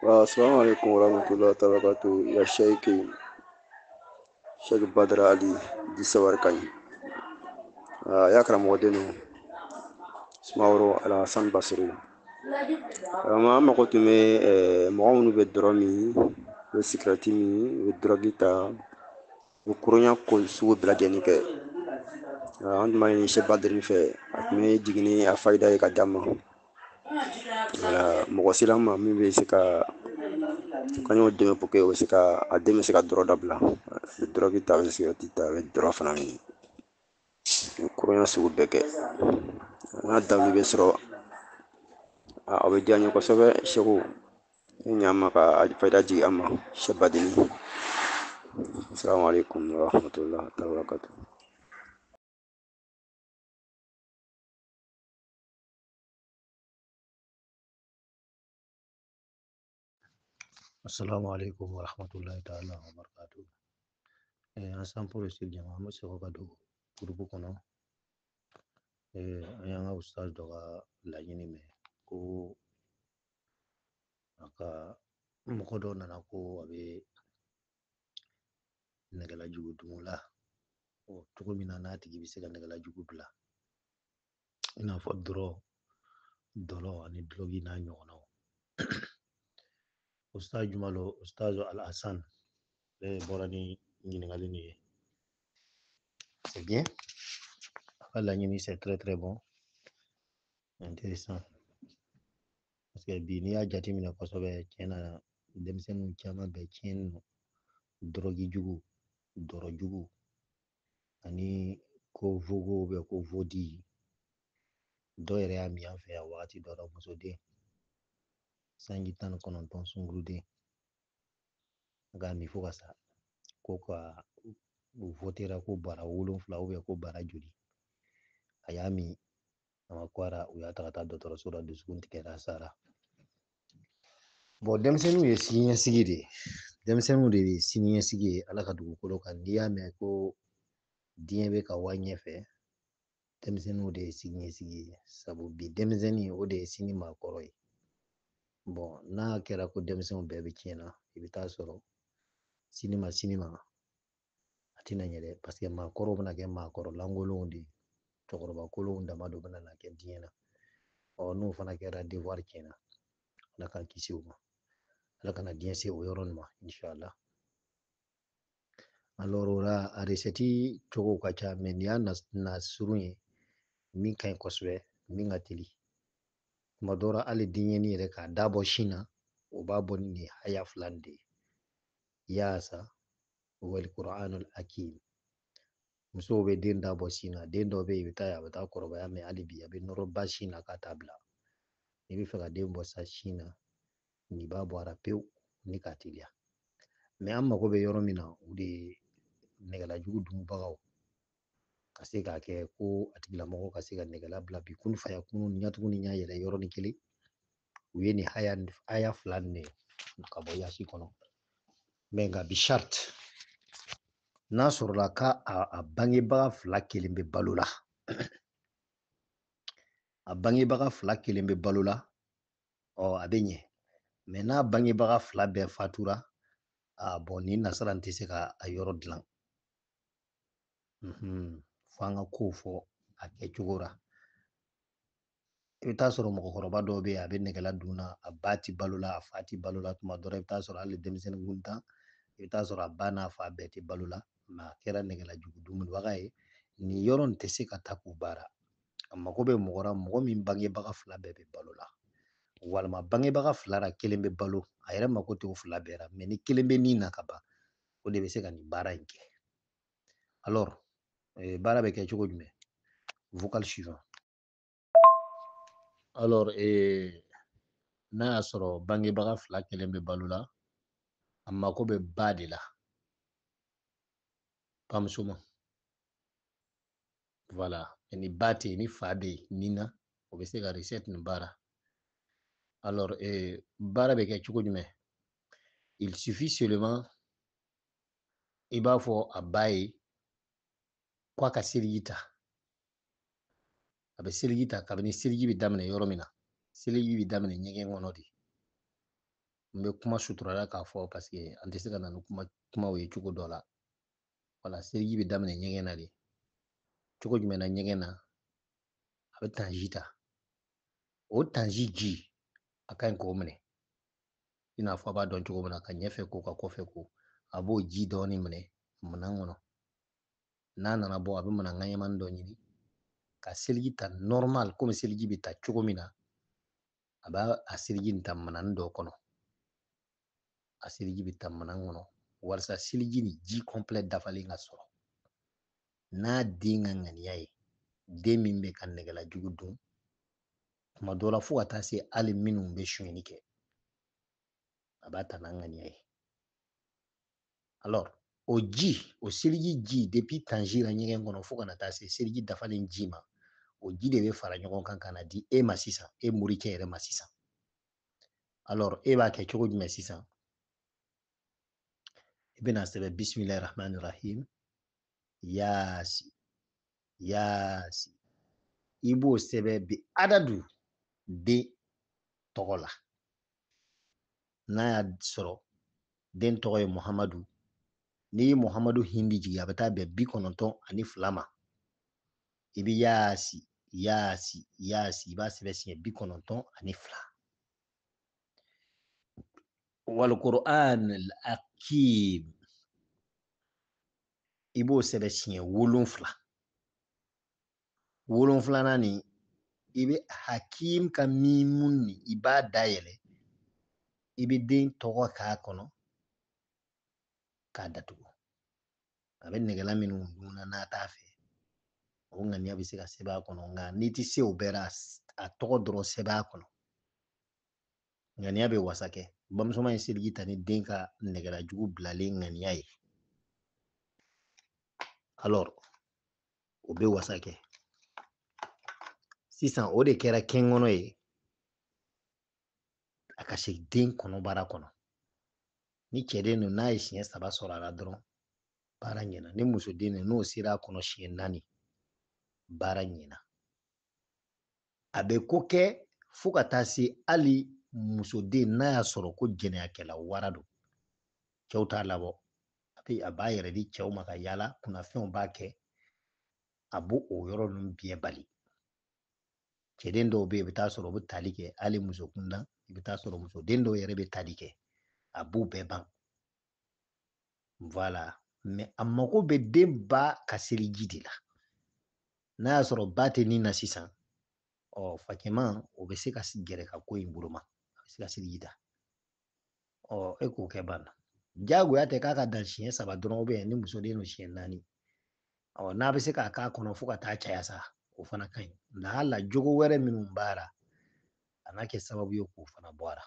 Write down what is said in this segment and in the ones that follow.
Assalamu alaikum warahmatullahi ta'ala wabarakatuh. Ya Sheikh Sheikh Badara Ali di Sawari Kaɲi. Ya karamɔgɔ den don Sumaworo Alassane Basiru. An mako tun bɛ mɔgɔ minnu bɛ dɔrɔ min, u bɛ sigɛrɛti min, u bɛ dɔrɔgi ta, u bɛ koronya ko sugu bɛɛ lajɛlen kɛ. An tun b'a ɲini Sheikh Badiri fɛ, a tun bɛ jigin ni a fayida ye ka d'an ma. Mɔgɔ sera an ma min bɛ se ka kan y'o dɛmɛ pour que o bɛ se ka a den bɛ se ka dɔrɔ dabila. A bɛ dɔrɔgi ta, a bɛ sigɛrɛti ta, a bɛ dɔrɔ fana min. U bɛ koronya sugu bɛɛ kɛ. N'a dalu bɛ sɔrɔ, a bɛ diya n ye kosɛbɛ. Segu, e ɲɛ an ma ka fayida jigin an ma. Sheikh Badini. Assalamu alaikum warahmatullahi wabarakatuh. Assalamu alaikum warahmatullahi ta'ala wabarakatuh. Ensemble pour le jama, an bɛ sɔrɔ ka don groupe kɔnɔ. An y'an ka ustaz dɔ ka laɲini mɛn ko a ka mɔgɔ dɔ nana ko a bɛ nɛgɛlajugu dun la, o cogo min na n'a tigi bɛ se ka nɛgɛlajugu bila, i n'a fɔ dɔrɔ, dɔlɔ ani dulɔki n'a ɲɔgɔnnaw. Ustaz Jumalo, Ustaz Al-Hassan, ale bɔra ni ɲininkali nin ye. C'est bien. A ka laɲini, c'est très très bon. Intéressant. Parce que bi n'i y'a jateminɛ kosɛbɛ, tiɲɛ na denmisɛnninw caman bɛɛ tiɲɛni don. Dɔrɔgi jugu, dɔrɔ jugu, ani ko vogo bɛ ko vodi. Dɔw yɛrɛ y'a min an fɛ yan wagati dɔ la, musoden sanji 19 sunguruden a k'a min fo ka sa, ko ka u votera ko bara 7 ko bara joli. A y'a min, a ma kɔra, u y'a ta ka taa dɔgɔtɔrɔso la, dusukun tigɛra, a sara. Bon, denmisɛnninw ye siniɲɛsigi de ye. Denmisɛnninw de ye siniɲɛsigi ye Ala ka dugukolo kan. N'i y'a mɛn ko diɲɛ bɛ ka wa ɲɛfɛ, denmisɛnninw de ye siniɲɛsigi ye. Sabu bi denmisɛnnin o de ye sini maakɔrɔ ye. Bon, n'a kɛra ko denmisɛnw bɛɛ bɛ tiɲɛ na, i bɛ taa sɔrɔ sini ma sini ma a tɛna ɲɛ dɛ, parce que maakɔrɔw bɛna kɛ maakɔrɔ lankolonw de ye, cɛkɔrɔba kolonw dama dɔ bɛna na kɛ diɲɛ na. Ɔ n'o fana kɛra, devoir tiɲɛna. Ala k'an kisi o ma, Ala kana diɲɛ se o yɔrɔ nin ma, inshallah. Alors o la, a recette cogo ka ca, mais nin y'a na surun ye min ka ɲi kosɛbɛ, min ka teli. Tuma dɔ la hali denyɛrɛnin yɛrɛ k'a da bɔ sin na, o b'a bɔ ni nin haya fila nin de ye. Yaasa wal Qur'anul Hakim. Musow bɛ den da bɔ sin na, den dɔw bɛ yen, i bɛ taa ye a bɛ taa kɔrɔbaya, mɛ hali bi a bɛ nɔrɔ ba sin na k'a t'a bila. N'i bɛ fɛ ka den bɔ sa sin na, nin b'a bɔ a la pewu ni k'a teliya. Mɛ an mago bɛ yɔrɔ min na, o de ye nɛgɛlajugu dunbagaw ka se k'a kɛ ko a tigilamɔgɔ ka se ka nɛgɛla bila bi kun fa ya kun ɲatugu ni ɲa yɛlɛ yɔrɔnin kelen. U ye nin haya fila nin de ka bɔ yasi kɔnɔ. Mɛ nka bi charte, n'a sɔrɔla ka a bangebaga fila kelen bɛ balo la, a bangebaga fila kelen bɛ balo la, ɔ a bɛ ɲɛ. Mɛ n'a bangebaga fila bɛɛ fatura, a bɔn nin nasara tɛ se ka a yɔrɔ dilan. Fo an ka kow fɔ a kɛcogo la. I bɛ taa sɔrɔ mɔgɔkɔrɔba dɔw bɛ yen, a bɛ nɛgɛla dun na, a ba ti balo la, a fa ti balo la. Tuma dɔ la i bɛ taa sɔrɔ hali denmisɛnnin kuntan, i bɛ taa sɔrɔ a ba n'a fa bɛɛ tɛ balo la, mɛ a kɛra nɛgɛla jugu dumunibaga ye. Nin yɔrɔ nin tɛ se ka ta k'u baara. A mago bɛ mɔgɔ la, mɔgɔ min bangebaga fila bɛɛ bɛ balo la, walima bangebaga fila la kelen bɛ balo, a yɛrɛ mako t'o fila bɛɛ la, mɛ ni kelen bɛ min na ka ban, o de bɛ se ka nin baara in kɛ. Alors, baara bɛ kɛ cogo jumɛn? Vocal suivant. Alors, n'a y'a sɔrɔ bangebaga fila kelen bɛ balo la, a mako bɛ ba de la, bamuso ma. Voilà, ni ba tɛ yen, ni fa bɛ yen nin na, o bɛ se ka recette nin baara. Alors, baara bɛ kɛ cogo jumɛn? Il suffit seulement i b'a fɔ a ba ye k'a ka seliji ta. A bɛ seliji ta kabini seliji bɛ daminɛ yɔrɔ min na, seliji bɛ daminɛ ɲɛgɛn kɔnɔ de. N bɛ kuma sutura la k'a fɔ parce que an tɛ se ka na ni kumaw ye cogo dɔ la. Wala seliji bɛ daminɛ ɲɛgɛn na de. Cogo jumɛn na ɲɛgɛn na? A bɛ tanji ta. O tanji ji a ka ɲi k'o minɛ. I n'a fɔ a b'a dɔn cogo min na, ka ɲɛfɛ ko ka kɔfɛ ko, a b'o ji dɔɔni minɛ minɛn kɔnɔ. N'a nana bɔ, a bɛ minɛn ŋaɲamani dɔ ɲini ka seliji ta normal komi seliji bɛ ta cogo min na, a b'a a seliji nin ta minɛn dɔ kɔnɔ. A seliji bɛ ta minɛn kɔnɔ walasa seliji ni ji complet dafalen ka sɔrɔ. N'a den ka ŋaniya ye, den min bɛ ka nɛgɛla jugu dun, tuma dɔ la fo ka taa se hali minnu bɛ sonyɛli kɛ, a b'a ta n'a ŋaniya ye. Alors, o ji, o seliji ji, depuis tanji la ɲɛgɛn kɔnɔ fo ka na taa se seliji dafalen ji ma, o ji de bɛ fara ɲɔgɔn kan ka na di e ma sisan, e morikɛ yɛrɛ ma sisan. Alors, e b'a kɛ cogo jumɛn sisan? I bɛna sɛbɛn bisimilahi rahmani rahim, yaasi, yaasi. I b'o sɛbɛn bi adadu den tɔgɔ la. N'a y'a sɔrɔ den tɔgɔ ye Muhamadu, n'i ye Muhamadu hindi jigin, a bɛ taa bɛn 92 ma. I bɛ yaasi, yaasi, yaasi, i b'a sɛbɛn siɲɛ 92. Wal Qur'an al-Hakim, i b'o sɛbɛn siɲɛ 7. Wolonfilanan nin, i bɛ Hakim ka mimun nin, i b'a dayɛlɛ, i bɛ den tɔgɔ k'a kɔnɔ k'a datugu. A bɛ nɛgɛla minnu dun na n'a t'a fɛ, o ŋaniya bɛ se ka sɛbɛn a kɔnɔ, nka n'i ti se o bɛɛ la, a tɔgɔ dɔrɔn sɛbɛn a kɔnɔ. Ŋaniya bɛ wasa kɛ. Bamusoman ye seliji ta ni den ka nɛgɛla jugu bilalen ŋaniya ye. Alors, o bɛ wasa kɛ. Sisan o de kɛra kɛnkɔnɔ ye, a ka se den kɔnɔbara kɔnɔ. Ni cɛden don, n'a ye siɲɛ 3 sɔrɔ a la dɔrɔn, baara ɲɛna. Ni musoden don, n'o sera a kɔnɔ siɲɛ 4, baara ɲɛna. A bɛ ko kɛ fo ka taa se hali musoden n'a y'a sɔrɔ ko jɛnɛyakɛla wara don, cɛw t'a labɔ, a b'a yɛrɛ di cɛw ma ka yaala, kunnafɛnw b'a kɛ, a b'o o yɔrɔ ninnu biɲɛ bali. Cɛden dɔw bɛ yen, i bɛ taa sɔrɔ u bɛ tali kɛ hali muso kunda, i bɛ taa sɔrɔ musoden dɔw yɛrɛ bɛ tali kɛ, a b'o bɛɛ ban. Voilà. Mais a mago bɛ den ba ka seliji de la. N'a y'a sɔrɔ ba tɛ nin na sisan, ɔ fakɛman o bɛ se ka gɛrɛ ka ko in boloma, a bɛ se ka seliji ta. Ɔ e k'o kɛ banna. Diyagoya tɛ k'a ka dan siɲɛ 3 dɔrɔn, ou ni musoden don siɲɛ 4. Ɔ n'a bɛ se k'a k'a kɔnɔ fo ka taa caya sa, o fana ka ɲi. Lahala jogo wɛrɛ minnu b'a la, a n'a kɛ sababu ye k'o fana bɔ a la.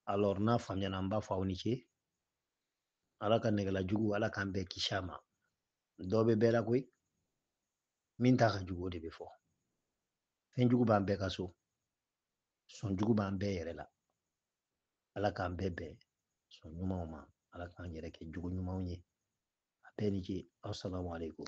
Alors n'a faamuyana, an b'a fɔ aw ni ce. Ala ka nɛgɛla jugu, Ala k'an bɛɛ kisi a ma. Dɔ bɛ bɛɛ la koyi, min ta ka jugu o de bɛ fɔ. Fɛn jugu b'an bɛɛ ka so, sɔn jugu b'an bɛɛ yɛrɛ la. Ala k'an bɛɛ bɛn sɔn ɲumanw ma, Ala k'an yɛrɛ kɛ jogo ɲumanw ye. A bɛɛ ni ce. Assalamu alaikum.